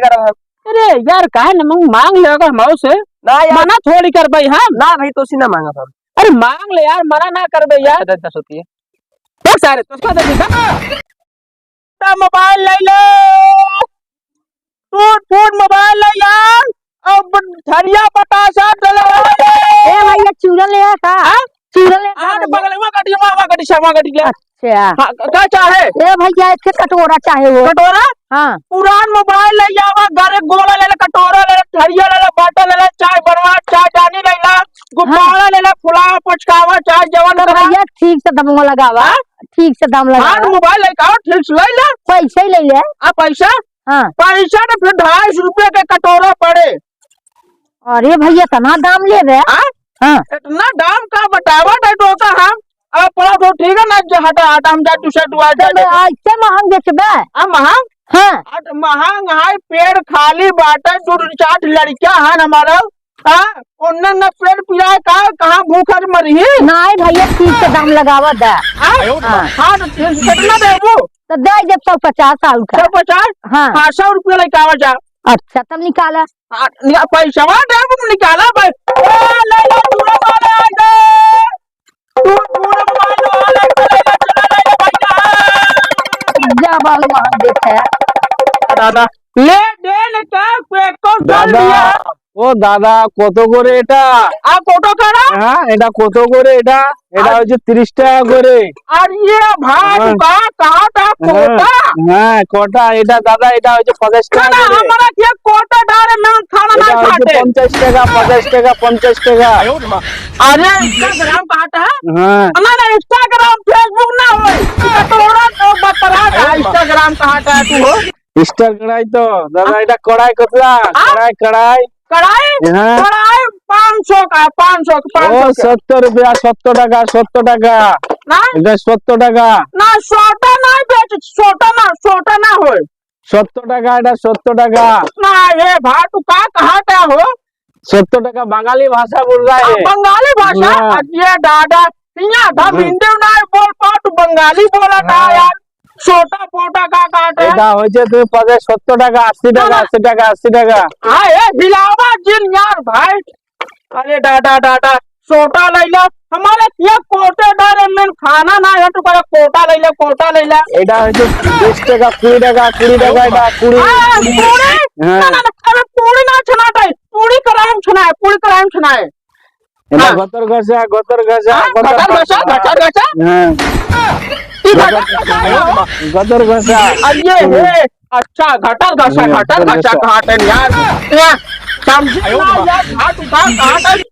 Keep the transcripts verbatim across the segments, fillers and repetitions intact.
अरे यार, काहे न मांग, मांग ले अगर हमरो से। ना यार। मना थोड़ी करबे हम। ना भाई, तोसी ना मांगब हम। अरे मांग ले यार, मना ना करबे यार। अच्छा, दस, दस होती है। देख सारे, तोसका दे दीदा। ता मोबाइल ले ले। टूट फूट मोबाइल ले यार। अब थरिया बतासा डलवा ले। ए भैया, चूरन ले आ का? हाँ? चूरन ले आ आज भैया। बगल में गड्डी, वहाँ गड्डी, वहाँ गड्डी ले। अच्छा। हाँ, क-, का चाहे? ए भैया, एक ठे कटोरा चाहे हो। कटोरा? हाँ। पुरान मोबाइल ले आवा, घरे गोला ले ले, कटोरा ले ले, थरिया ले ले, बाटा ले ले, चाय बनवा, चाय जानी ले ले, गुब्बारा हाँ। ले ले, फुलावा, पचकावा, चाय जवन तो करा। भैया, ठीक से दाम लगावा। हाँ? ठीक से दाम लगावा। हाँ, मोबाइल लेके आओ, ठीक से ले ले। पैसा ही ले ले। आ, पैसा? हाँ। पैसा तो फिर ढाई सौ रुपये के कटोरा पड़े। अरे भैया, इतना दाम लेबे? हाँ? हाँ। इतना दाम का बतावा नहीं तो का हम। अब पड़ा तो ठीक है ना, जो हटा, हटा, हम जा दूसरा दुआर जा चल, लेते। आ, इतने महंग बेचबे? आ, महंग? हाँ। अट महंग है, पेट खाली बाटे, दो चार लड़कियां हैं हमारा। हाँ, उन्ने न पेट पिराए का, कहाँ भूख मरी? नहीं भैया, ठीक से दाम लगावा दे। हाँ? हाँ। हाँ, तो ठीक से कितना देबू? तो दे जब सौ पचास आउर का। सौ पचास? हाँ। हाँ, सौ रुपया लेके आवा जा। अच्छा, तब निकाला। हाँ, निका-, पैसवा दे, तुम निकाला भाई। ए, ले, ले, पूरा माल आ गए। तू पूरा माल आ गए, चला ले, ले, भैया। जा बाल वहाँ देखे। दादा, ले, दे, ले, क्या, पे, कौन सा दादा, लिया? ओ दादा, কত করে এটা? आ, কত করে? হ্যাঁ, এটা কত করে এটা? এটা আর হচ্ছে তিরিশ টাকা করে। अरे भाई, हाँ। तू कहाँ, कहाँ था हाँ, कोटा? हाँ, कोटा, এটা দাদা, এটা হচ্ছে পঞ্চাশ না, টাকা না, করে। हमारा क्या कोटा डारे में खाना এটা नहीं হচ্ছে खाते। পঞ্চাশ টাকা, পঞ্চাশ টাকা, পঞ্চাশ টাকা। अरे Instagram कहाँ था? हाँ। ना, ना, Instagram, Facebook ना हो। कटोरा तो बतरा का Instagram कहाँ था तू हो? Instagram তো, দাদা, हाँ? এটা কড়াই কতটা? हाँ? কড়াই, কড়াই। कढ़ाई? हाँ। कढ़ाई पाँच सौ का, पाँच सौ का, पाँच सौ ओ, का। সত্তর রুপিয়া, সত্তর টাকা, সত্তর টাকা। না? এটা সত্তর টাকা। না, सोटा ना बेच, सोटा ना, सोटा ना होय। সত্তর টাকা, এটা সত্তর টাকা। না, ये भाई, तू का कहा था हो? সত্তর টাকা, বাঙালি ভাষা बोल रहा हाँ, है। बंगाली भाषा? हाँ। अरे दादा, यहाँ था हाँ। हिंदी नहीं बोल पा, तू बंगाली बोला था हाँ। यार। छोटा पोटा का काटे? এটা হচ্ছে তুমি পঞ্চাশ, সত্তর টাকা, আশি না, টাকা, না। আশি টাকা, আশি টাকা। हाँ, ये हिलावा जिन यार भाई। अरे दादा, दादा, छोटा लैला। हमारे ये कोटे डारे में खाना ना है, तू करे कोटा लैला, कोटा लैला। এটা হচ্ছে বিশ টাকা, কুড়ি টাকা, কুড়ি টাকা, এটা কুড়ি। हाँ, पूरी? हाँ। ना, ना, ना, अरे पूरी ना छनाता है, पूरी कराम छनाए, पूरी कराम छनाए। এটা हाँ। গতর ঘষা, গতর ঘষা, हाँ, গতর গতর ঘষা, ঘষা। গতর ঘষা। हाँ। ये गटर घसा है, हो? গতর ঘষা। अरे ये है। अच्छा, गटर घसा, हाँ, गटर गटर घसा घसा। कहा थे यार? ये समझी ना यार, घाट उठा, कहा थे?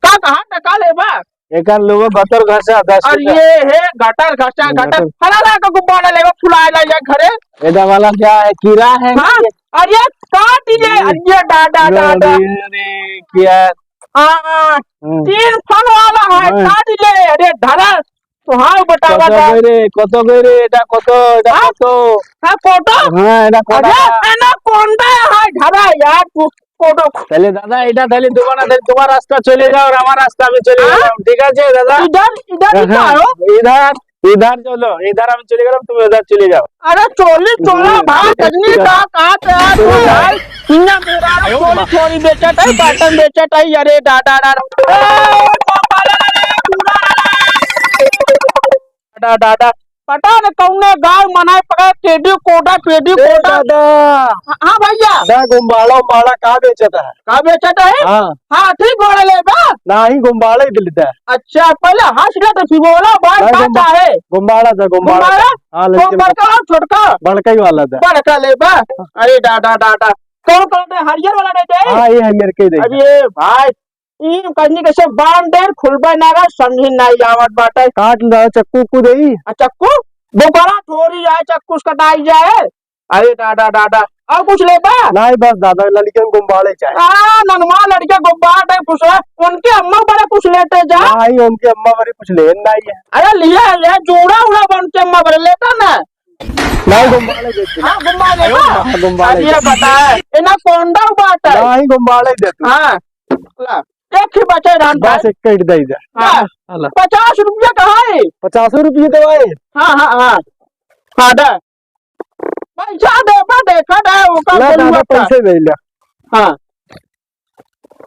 का कहा टका लेबा? एकर लेबो गतर घसा, दस अरे रुपया। ये है गटर घसा, गटर। गटर। फलाना का गुब्बारा लेबा, फुलाए ला या घरे। एदा वाला क्या है? कीड़ा है ना हाँ? ये? अरे काट ले, ये। अरे दादा, दादा। अरे, अरे, क्या? हाँ, हम्म। तीन फन वाला है, हाँ। काट ले, अरे धरा। तो हाँ, बतावा कत था। गई रे, कत गई रे, एटा कत, एटा हाँ? कत? हाँ, कोटा? हाँ, एटा कोटा। अरे, एनाकोंडा है, धरा यार, तू, कोटा। তাহলে দাদা, এটা তাহলে তোমার, তাহলে তোমার রাস্তা চলে যাও আর আমার রাস্তা আমি চলে हाँ? গেলাম, ঠিক আছে দাদা? इधर, इधर ही हाँ, जाओ। इधर, इधर चलो, इधर আমি চলে গেলাম, তুমি उधर চলে যাও। अरे चोली चोला हम्म। भाग, अग्नि का, का, का, चलो। भाई, इन्ना मेरा चोली चोरी बेचत है, बर्तन बेचत है, अरे दादा, दादा। ए, दादा, दादा। पता न कौने गाँव मनाए पकड़ा, टेडी कोटा, टेडी ए कोटा। दादा। हाँ, हाँ भैया। दा गुम्बाड़ा उम्बाड़ा का बेचत है? का बेचत है? हाँ। हाँ, ठीक बोले ले बा। नाही, गुम्बाड़ा ही दिल दे। अच्छा, पहले हंस ले तो फिर बोला, बात नहीं, का गुम्बा-, चाहे? गुम्बाड़ा दे, गुम्बाड़ा दे। गुम्बाड़ा? हाँ, तो लड़के बड़का और छोटका? बड़का ही वाला दे। बड़का ले बा। अरे दादा, दादा। कौन कलर दे? हरियर वाला दे दे? हाँ, ये हरियर के ही दे। अरे भाई, ई कजनी कैसे बांध दे, खुलबे ना रहा, समझी ना आवत बाटे। काट ले, चक्कू उक्कू देई? आ चक्कू? बोकरा थोड़ी आए, चक्कू से कटाई जाए। अरे दादा, दादा, और कुछ लेबा? नहीं, बस दादा, लड़के गुब्बारे चाहे। आ, ननमा लड़के गुब्बारे कुछ है, उनके अम्मा बड़े कुछ लेते जा। नहीं, उनके अम्मा बड़े कुछ लेन नहीं है। अरे लिया, लिया, जोड़ा उड़ा बन के अम्मा बड़े लेता ना। नहीं, गुब्बारे देते। हाँ, गुब्बारे देता। हाँ, गुब्बारे अरे देते। बता, एनाकोंडा बात है। नहीं, गुब्बारे देते। हाँ, ला, एक ही बचे राम बस भाई। एक कट दे दे। हाँ, हाँ, ला। पचास रुपया कहाँ है? पचास रुपये तो है। हाँ, हाँ, हाँ। हाँ, दे। पैसा देबा, देखा ना, ओका ला बोलूँ दादा, आपका। पैसे ले ले। हाँ।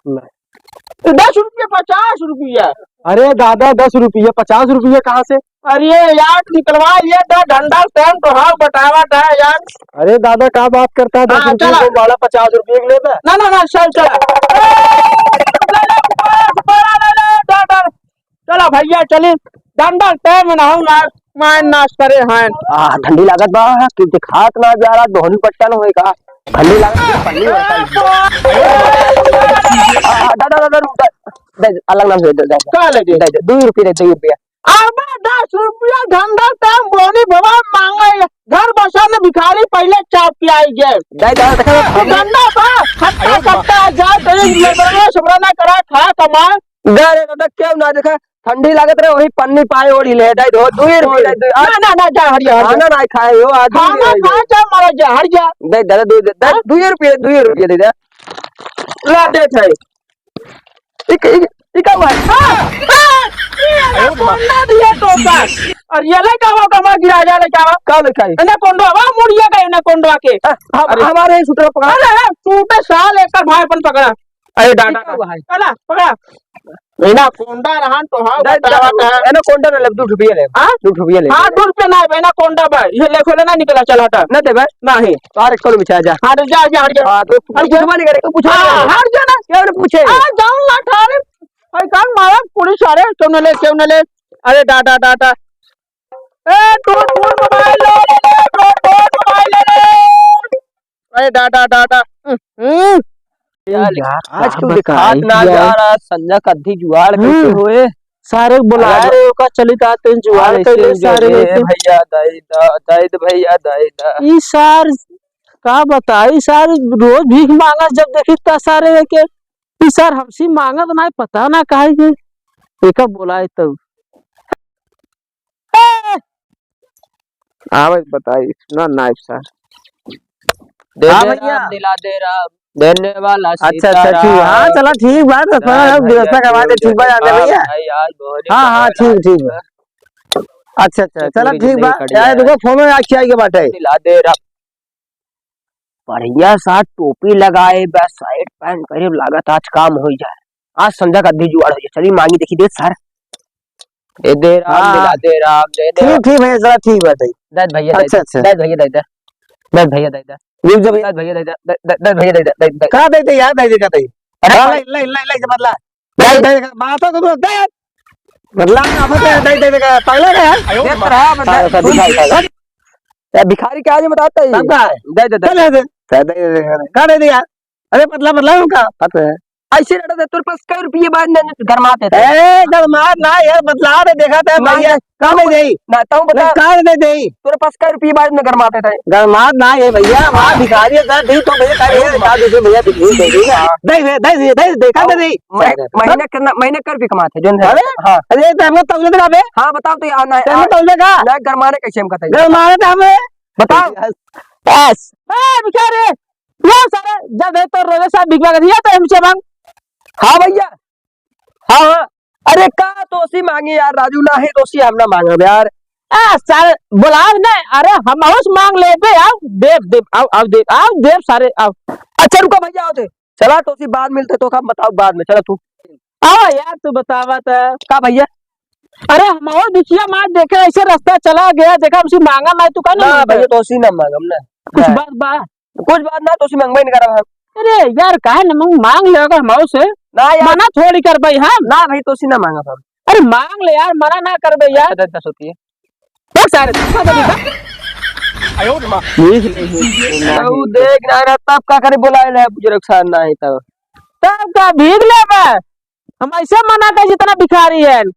ले। दस रुपया, पचास रुपया। अरे दादा, दस रुपया, पचास रुपया कहाँ से? अरे यार, निकलवा ये दा, ढंडा टाइम तो हाँ बतावा था यार। अरे दादा, का बात करता है? दस हाँ, रुपया चला। को बारह पचास रुपया के लेबे? ना, ना, ना, चल, चला। ए, ले ले, बड़ा ले ले, दा, दा। चला भैया, चली। डंडा टाइम ना हो ना, मार नाश करे हैं। आ, ठंडी लागत बा, कि दिखात ना जा रहा, दोहन पट्टा न होए का। ठंडी लागत बा, पन्नी होता है। आ, आ, दा, दा, दा, दा, दा, दा, अलग नाम से दे, दे, दे। का लगे? दे, दे, दो रुपये दे, दो रुपये। अब दस रुपया ठंडा टाइम बोनी भवा मांगे, घर बसा में भिखारी पहले चाप के आई जे। दे, दे, दे, दे। ठंडा बा, खट्टा खट्टा जा, तो ये लेबरवा सबरा ना करा, खा कमा। गा रे दादा, क्यों ना देखा, ठंडी लागत रहे, वही पन्नी पाए ओढ़ी ले, दाई दो, दो ही रुपये, दाई दो। ना, ना, ना, जा, हट जा, हट जा। खाना ना खाए हो, आज खाना ही खाए, चाहे मर जा, हट जा। दे, दादा, दो, दे, हाँ? दो ही रुपये, दो ही रुपये दे दे। ला, दे, भाई। इक, इक, इक, का हुआ है? हाँ, हाँ, ये ना कोंडा दिया टोपा। और ये ले का हुआ, कमा गिरा जा, ले का हुआ? का ले खाई? ना कोंडो, वाह, मुड़िया का, ना कोंडो आके। हाँ, हम, अरे। हमारे ही सूत्र पकड़ा। अरे, हाँ, सूत्र साल एक का भाई अपन पकड़ा। अरे दादा, ठीक है भाई। चला, पकड़ा। एनाकोंडा रहन तो हाँ, दे, बतावा दे, था। एनाकोंडा ना लेब, दू रुपया लेब। हाँ? दू रुपया लेब। हाँ, दू रुपया ना, एनाकोंडा बा। ये लेखो ले ना निकला, चल हटा। ना देबे? नहीं। तो अरे कल बिछा जा। हाँ, तो जा, जा, हट जा। हाँ, तो हट जा। पूछबा नहीं करे, तो पूछबा नहीं हाँ, करे। हट जा ना। क्यों नहीं पूछे? आ, जाऊँ ना ठारे। भाई, कान मारा, पुलिस आ रहे, क्यों न ले, क्यों न ले? अरे दादा, दादा। ए, टूट फूट मोबाइल ले ले, टूट फूट मोबाइल ले ले। अरे दादा, दादा। हम्म, हम्म। यार, यार, आज का क्यों दिखात बताई ना यार। जा रहा, संजय का अद्धी जुआड़ कैसे हम्म। होए? सारे बुलाए अरे, रहे, ओका चली ता तेन जुआड़ अरे, कैले ऐसे सारे जगह लेके। भैया, दाई दा, दाई दा, भैया, दाई दा। ई सार का बताई, सार रोज भीख मांगा, जब देखी ता सारे के, ई सार हमसे मांगत ना, पता ना काहे के। एका बुलाए तब। ए! आवे के बताई, ना नाइब साहब। दे हाँ दे भैया। राम, दिला दे राम, देने वाला अच्छा, अच्छा, सीताराम। ठीक। हाँ, चला, ठीक बा, तो हाँ, सुना, भैया, व्यवस्था करवा दे, ठीक ठीक बा, है। जाते हाँ, भैया। भाई, आज बहुत ही हाँ, हाँ, बड़ा ठीक, ठीक बा। अच्छा, अच्छा, चला, पूरी ठीक जिंदगी बा। कट यार, जाए। देखो, फोन में आके आइए बाटे। दिला दे राम। बढ़िया सा टोपी लगाए बा, शर्ट पैंट पहने, लागत आज काम हो जाए। आज संध्या का अद्धी जुआड़ हो जाए। चली मांगी देखी दे सर। दे दे राम, हाँ। दिला दे राम, दे दे। ठीक, ठीक भैया, जरा ठीक बात है। दे भैया, दे अच्छा, दे। अच्छा। दे भैया, दे दे। दे भैया, दे दे। रुक जा भैया। दे भैया, दे दे। दे, दे, दे भैया, दे दे, दे दे। का दे दे यार, दे दे, का दे? अरे हाँ, भाई। ले, ले, ले, ले, बदला। दे, दे, दे, बात तो सुनो, दे। बदला, अब दे, दे, दे, दे, पगला का है? दे तो रहा, बदला। हाँ, तो दिखा, दिखा। ए, भिखारी के आज बताता ही। तब का है? दे, दे, दे। चल, दे, दे। दे, दे, दे, दे। का दे दे यार? अरे, बदला, बदला उनका, बात है। ऐसे लड़ा दे, तोरे पास कई रुपये बाद में गरमाते थे? ए, गरमात ना यार, बदला दे, देखा था ना भैया, यार, कहाँ दे देई? ना, तू बता। नहीं, कहाँ दे देई? तोरे पास कई रुपये बाद में गरमाते थे? गरमात ना ये भैया, वहाँ भिखारी है, दे दी तो भैया, कहीं ये बता दीजिए भैया, भिखारी दे दी ना। हाँ। दे दे, दे दे, दे दे, कहाँ दे देई? मह-, महीना कितना, महीना कई रुपये कमाते, जोन है? अरे? हाँ। अरे, तो हमको तौले दे ना बे। हाँ, बताओ तो यार, ना, तो हमको तौले का? ना, गरमाने कैसे हम कहते हैं? गरमाने तो हमें बताओ। बस। ए, भिखारी, लो सारे, जब है तो रोजे साहब भिख मांगत, ये तो हमसे मांग। हाँ भैया, हाँ, हाँ। अरे का तोसी मांगी यार राजू, ना ही तोसी हम ना मांगब यार। आ, सारे बुलाव ना, अरे हम उस मांग लेबे, आओ, देब, देब, आओ, आओ, देब, आओ, देब सारे, आओ। अच्छा रुको भैया, आओ थे। चला तोसी बाद मिलते, तो का बताओ बाद में, चला तू। आओ यार, तू बतावा था। का भैया? अरे हम और बिखिया मार देखे, ऐसे रास्ता चला गया, देखा हमसे मांगा ना, तू का ना ना मांगता? भैया, तोसी ना मांगब ना। कुछ ना। बात बा? कुछ बात ना, तोसी मंगबे नहीं करब हम। अरे यार, काहे न मंग, मांग ले अगर हमसे। ना यार। मना थोड़ी करबे हम। ना भाई, तोसी ना मांगब हम। अरे मांग ले यार, मना ना करबे यार। अच्छा, दस होती है। देख सारे, देख सारे, देख। आयो रे माँ। देख ले, देख ले, ना तू ही। देख ना रहा, तब का करे बुलाए ले बुजुर्ग साहब ना ही तब। तब का भीख लेबे? हम ऐसे मना कर जितना भिखारी है,